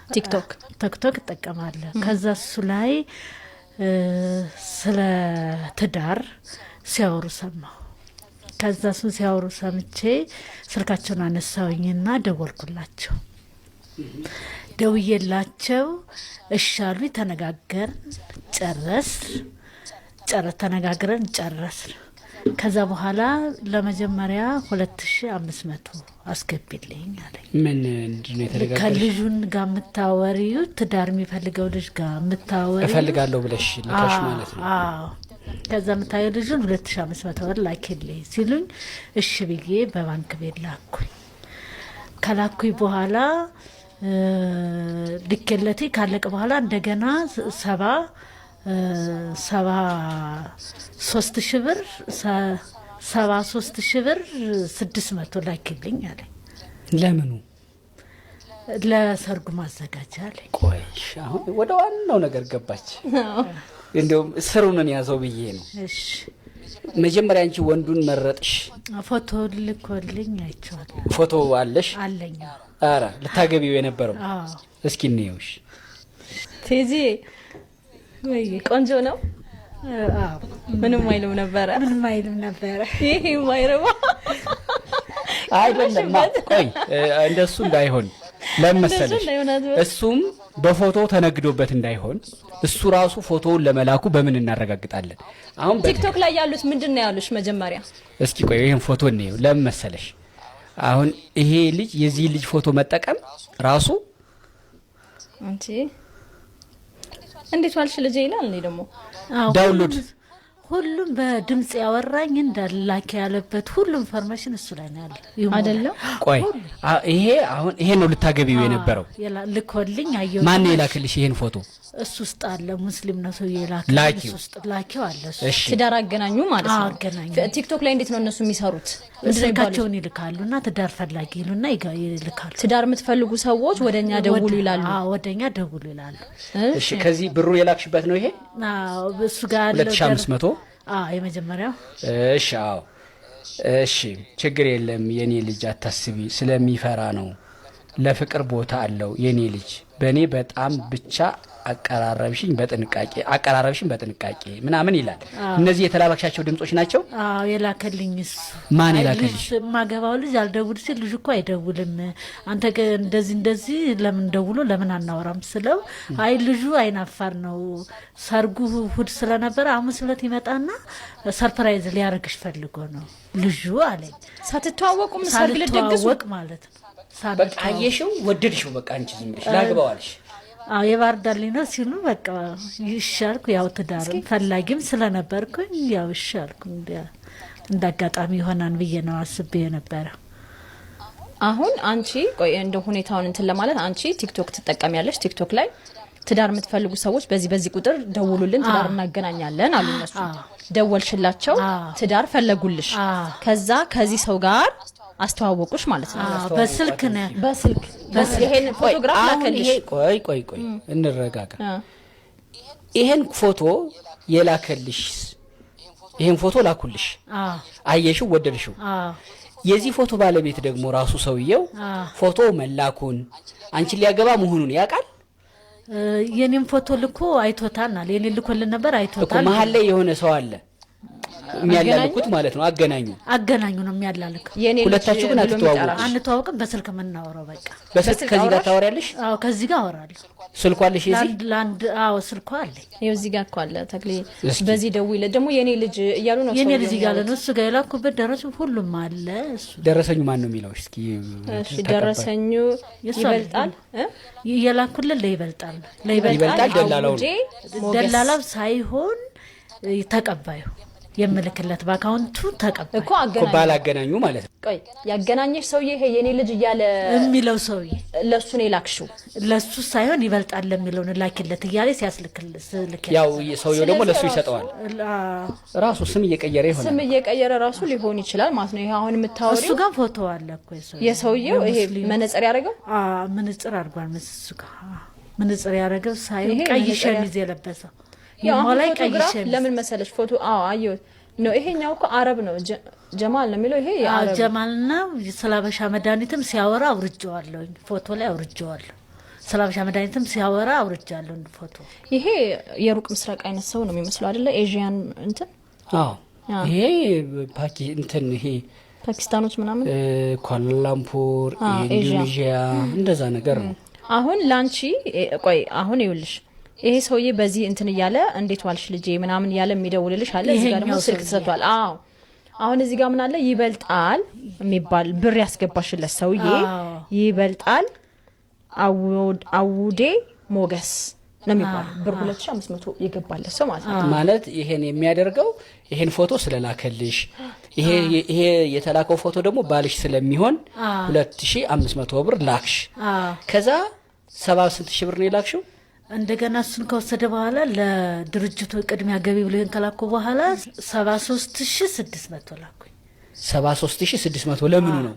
ቲክቶክ። ቲክቶክ እጠቀማለሁ። ከዛ እሱ ላይ ስለ ትዳር ሲያወሩ ሰማሁ። ከዛ እሱን ሲያወሩ ሰምቼ ስልካቸውን አነሳውኝና ደወልኩላቸው። ደውዬላቸው እሺ አሉኝ። ተነጋገርን፣ ጨረስ ጨረስ ተነጋግረን ጨረስን። ከዛ በኋላ ለመጀመሪያ 2500 አስገቢልኝ አለኝ። ምን ምንድን ነው የተነጋገርሽ? ከልጁን ጋር የምታወሪው፣ ትዳር የሚፈልገው ልጅ ጋር የምታወሪው እፈልጋለሁ ብለሽ ልከሽ ማለት ነው። አዎ። ከዛ የምታየው ልጁን 2500 ብር ላኪልኝ ሲሉኝ እሺ ብዬ በባንክ ቤት ላኩኝ። ከላኩኝ በኋላ ልኬለቴ ካለቀ በኋላ እንደገና 73,000 ብር፣ 73,600 ብር ላኪልኝ አለኝ። ለምኑ? ለሰርጉ ማዘጋጃ አለኝ። ቆይ፣ አሁን ወደ ዋናው ነገር ገባች። እንዲያውም ስሩንን ያዘው ብዬ ነው። እሺ። መጀመሪያ አንቺ ወንዱን መረጥሽ። ፎቶ ልኮልኝ አይቼዋለሁ። ፎቶ አለሽ? አለኝ። ኧረ ልታገቢው የነበረው? አዎ። እስኪ እንየውሽ። ቴዚ፣ ቆንጆ ነው። አዎ። ምንም አይልም ነበረ። ምንም አይልም ነበረ። ይሄ የማይረባ አይደለም፣ ቆይ፣ እንደሱ እንዳይሆን ለምን መሰለሽ? እንዳይሆን አዝበ- እሱም በፎቶ ተነግዶበት እንዳይሆን፣ እሱ ራሱ ፎቶውን ለመላኩ በምን እናረጋግጣለን? አሁን ቲክቶክ ላይ ያሉት ምንድን ነው ያሉሽ መጀመሪያ? እስኪ ቆይ፣ ይህን ፎቶ እንየው። ለምን መሰለሽ? አሁን ይሄ ልጅ የዚህ ልጅ ፎቶ መጠቀም ራሱ አንቺ እንዴት ዋልሽ ልጄ ይላል። እኔ ደግሞ አዎ፣ download ሁሉም በድምጽ ያወራኝ እንዳላኪ ያለበት ሁሉም information እሱ ላይ ነው ያለ። ይሞላል። አይደለም? ቆይ፣ ይሄ አሁን ይሄ ነው ልታገቢው የነበረው? ልኮልኝ አየሁት። ማን ነው የላክልሽ ይሄን ፎቶ? እሱ ውስጥ አለ። ሙስሊም ነው ሰው የላከው። ላኪው። እሱ ውስጥ ላኪው አለ እሱ። እሺ። ትዳር አገናኙ ማለት አዎ፣ ነው። አገናኙ። ቲክቶክ ላይ እንዴት ነው እነሱ የሚሰሩት? ምንድን ነው የሚባሉት? ስልካቸውን ይልካሉ እና ትዳር ፈላጊ ይሉና ይልካሉ። ትዳር የምትፈልጉ ሰዎች ወደኛ ደውሉ ይላሉ። አዎ፣ ወደኛ ደውሉ ይላሉ። እሺ፣ ከዚህ ብሩ የላክሽበት ነው ይሄ? አዎ፣ እሱ ጋር ያለው 2500? አዎ፣ የመጀመሪያው። እሺ፣ አዎ፣ እሺ፣ ችግር የለም የኔ ልጅ አታስቢ፣ ስለሚፈራ ነው። ለፍቅር ቦታ አለው የኔ ልጅ፣ በእኔ በጣም ብቻ አቀራረብሽኝ በጥንቃቄ ምናምን ይላል። እነዚህ የተላላክሻቸው ድምጾች ናቸው። አዎ፣ የላከልኝ እሱ። ማን አይ፣ የላከልሽ? ልጅ የማገባው ልጅ አልደውል ሲል ልጅ እኮ አይደውልም፣ አንተ ግን እንደዚህ እንደዚህ ለምን ደውሎ ለምን አናወራም ስለው አይ ልጁ አይናፋር ነው፣ ሰርጉ እሑድ ስለነበረ ሐሙስ ዕለት ይመጣና surprise ሊያደርግሽ ፈልጎ ነው ልጁ አለኝ። ሳትተዋወቁም ሰርግ ልደግሱ? ሳልተዋወቅ ማለት ነው። በቃ ሳንተዋወቅ። አየሽው፣ ወደድሽው። በቃ አንቺ ዝም ብለሽ ላግባው አልሽ። አዎ፣ የባህር ዳር ልጅ ነው ሲሉ በቃ ይሻልኩ። ያው ትዳርም ፈላጊም ስለነበርኩኝ ያው ይሻልኩ፣ እንደ አጋጣሚ ይሆናል ብዬ ነው አስቤ የነበረ። አሁን አንቺ ቆይ፣ እንደ ሁኔታውን እንትን ለማለት አንቺ ቲክቶክ ትጠቀሚያለሽ። ቲክቶክ ላይ ትዳር የምትፈልጉ ሰዎች በዚህ በዚህ ቁጥር ደውሉልን፣ ትዳር እናገናኛለን አሉ እነሱ። ደወልሽላቸው፣ ትዳር ፈለጉልሽ። ከዛ ከዚህ ሰው ጋር አስተዋወቁሽ ማለት ነው። አዎ፣ በስልክ ነው። በስልክ ይሄን ፎቶግራፍ አሁን ላከልሽ። ይሄ ቆይ ቆይ ቆይ፣ እንረጋጋ። ይሄን ፎቶ የላከልሽ፣ ይሄን ፎቶ ላኩልሽ፣ አየሽው፣ ወደድሽው። የዚህ ፎቶ ባለቤት ደግሞ ራሱ ሰውየው ፎቶ መላኩን፣ አንቺን ሊያገባ መሆኑን ያውቃል? የኔም ፎቶ ልኮ አይቶታል አለ። የኔ ልኮልን ነበር እኮ አይቶታል። መሀል ላይ የሆነ ሰው አለ የሚያላልኩት ማለት ነው። አገናኙ። አገናኙ ነው የሚያላልከው። የኔ ልጅ ሁለታችሁ ግን ብሎ አትተዋወቁም። የሚጠራሽ። አንተዋወቅም፣ በስልክ የምናወራው በቃ። በስልክ በስልክ ከዚህ ጋር አወራሽ? ታወሪያለሽ? አዎ፣ ከዚህ ጋር አወራለሁ። ስልኩ አለሽ የዚህ? ለአንድ ለአንድ አዎ፣ ስልኳ አለኝ። ይኸው እዚህ ጋር እኮ አለ ተክሌ። እስኪ። በዚህ ደውይለት ደግሞ የኔ ልጅ እያሉ ነው የኔ ሰውየው ልጅ እያለ ነው የሚያወሩት። እሱ ጋር የላኩበት ደረሱ ሁሉም አለ እሱ። ደረሰኙ ማን ነው የሚለው? እስኪ እሺ ተቀባይ። ደረሰኙ የእሱ ይበልጣል እ? የላኩልን ለይበልጣል ነው። ለይበልጣል። ይበልጣል ደላላው ነው። አውጄ ሞገስ። ደላላው ሳይሆን ተቀባዩ፣ የምልክለት በ account ኡ ተቀባዩ። እኮ እኮ አገናኙ። ባላገናኙ ማለት ነው። ቆይ፣ ያገናኘሽ ሰውዬ ይሄ የኔ ልጅ እያለ የሚለው ሰውዬ ለእሱ ነው የላክሽው? ለሱ ሳይሆን ይበልጣል ለሚለውን ላኪለት እያለ ሲያስልክል ስልክ። ያው ሰውየው ደግሞ ለሱ ስለዚህ ይሰጠዋል። ራሱ ስም እየቀየረ ስም ይሆናል። እየቀየረ ራሱ ሊሆን ይችላል ማለት ነው። ይሄ አሁን እሱ የምታወሪው ጋር ፎቶ አለ እኮ የሰውየው። የሰውየው ይሄ የሙስሊም። መነጽር ያደረገው? አዎ፣ መነጽር አድርጓል። እሱ ጋር መነጽር ያደረገው ሳይሆን ይሄ ቀይ መነጽር ሸሚዝ የለበሰው ያው አሁን የሞ ላይ ቀይ ፎቶግራፍ ሸሚዝ። ለምን መሰለሽ ፎቶ፣ አዎ አየሁት ነው። ይሄኛው እኮ አረብ ነው፣ ጀማል ነው የሚለው ይሄ የአረብ ነው። ጀማልና ስለ አበሻ መድኃኒትም ሲያወራ አውርጄዋለሁኝ፣ ፎቶ ላይ አውርጄዋለሁ። ስለ ሀበሻ መድኃኒትም ሲያወራ አውርጃለሁ ፎቶ። ይሄ የሩቅ ምስራቅ አይነት ሰው ነው የሚመስለው አይደለ? Asian እንትን። አዎ፣ ይሄ ፓኪ እንትን ይሄ ፓኪስታኖች ምናምን፣ ኳላላምፑር፣ ኢንዶኔዥያ እንደዛ ነገር ነው። አሁን ላንቺ ቆይ፣ አሁን ይኸውልሽ ይሄ ሰውዬ በዚህ እንትን እያለ እንዴት ዋልሽ ልጄ ምናምን እያለ የሚደውልልሽ አለ። እዚህ ጋር ደግሞ ስልክ ተሰጥቷል። አዎ፣ አሁን እዚህ ጋር ምን አለ? ይበልጣል የሚባል ብር ያስገባሽለት ሰውዬ ይበልጣል አውዴ ሞገስ ነው የሚባለው። ብር 2500 የገባለት ሰው ማለት ነው። ማለት ይሄን የሚያደርገው ይሄን ፎቶ ስለላከልሽ፣ ይሄ የተላከው ፎቶ ደግሞ ባልሽ ስለሚሆን 2500 ብር ላክሽ። ከዛ ሰባ ስንት ሺህ ብር ነው የላክሽው? እንደገና እሱን ከወሰደ በኋላ ለድርጅቱ ቅድሚያ ገቢ ብሎ ይሄን ከላኩ በኋላ 73,600 ላኩኝ። 73,600 ለምኑ ነው?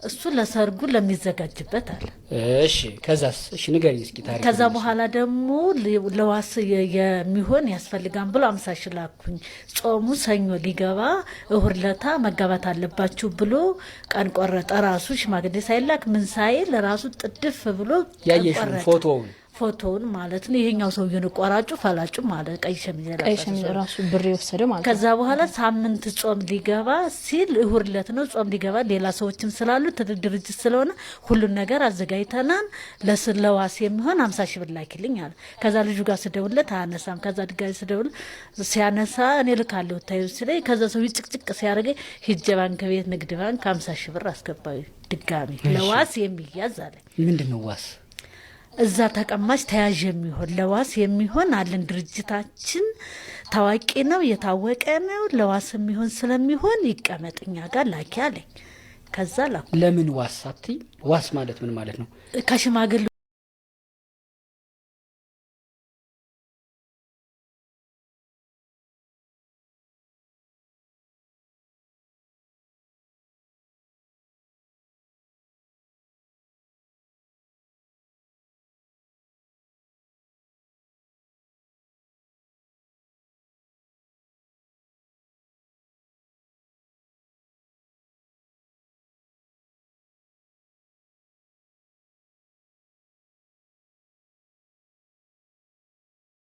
እሱ ለሰርጉ ለሚዘጋጅበት አለ። እሺ፣ ከዛስ? እሺ፣ ንገሪኝ እስኪ ታሪክ። ከዛ በኋላ ደግሞ ለዋስ የሚሆን ያስፈልጋን ብሎ 50,000 ላኩኝ። ጾሙ ሰኞ ሊገባ እሁድ ለታ መጋባት አለባችሁ ብሎ ቀን ቆረጠ። ራሱ ሽማግሌ ሳይላክ ምን ሳይል ራሱ ጥድፍ ብሎ ያየሽውን ፎቶውን ፎቶውን ማለት ነው። ይሄኛው ሰውዬው ነው ቆራጩ ፈላጩ ማለት ቀይ ሸሚዝ ቀይ ሸሚዝ ራሱ ብር የወሰደው ማለት ነው። ከዛ በኋላ ሳምንት ጾም ሊገባ ሲል እሁድ ዕለት ነው ጾም ሊገባ፣ ሌላ ሰዎችም ስላሉ ትልቅ ድርጅት ስለሆነ ሁሉን ነገር አዘጋጅተናል። ለዋስ የሚሆን 50,000 ብር ላኪልኝ አለ። ከዛ ልጁ ጋር ስደውልለት አያነሳም። ከዛ ድጋሚ ስደውል ሲያነሳ እኔ ልካለሁ ታዩ ሲለኝ ከዛ ሰው ጭቅጭቅ ሲያደርገኝ ሂጄ ባንክ ቤት ንግድ ባንክ 50,000 ብር አስገባዩ ድጋሚ ለዋስ የሚያዝ አለ። ምንድን ነው ዋስ? እዛ ተቀማጭ ተያዥ የሚሆን ለዋስ የሚሆን አለን። ድርጅታችን ታዋቂ ነው፣ የታወቀ ነው። ለዋስ የሚሆን ስለሚሆን ይቀመጥ እኛ ጋር ላኪ አለኝ። ከዛ ላኩ። ለምን ዋስ አትይ? ዋስ ማለት ምን ማለት ነው? ከሽማግሌ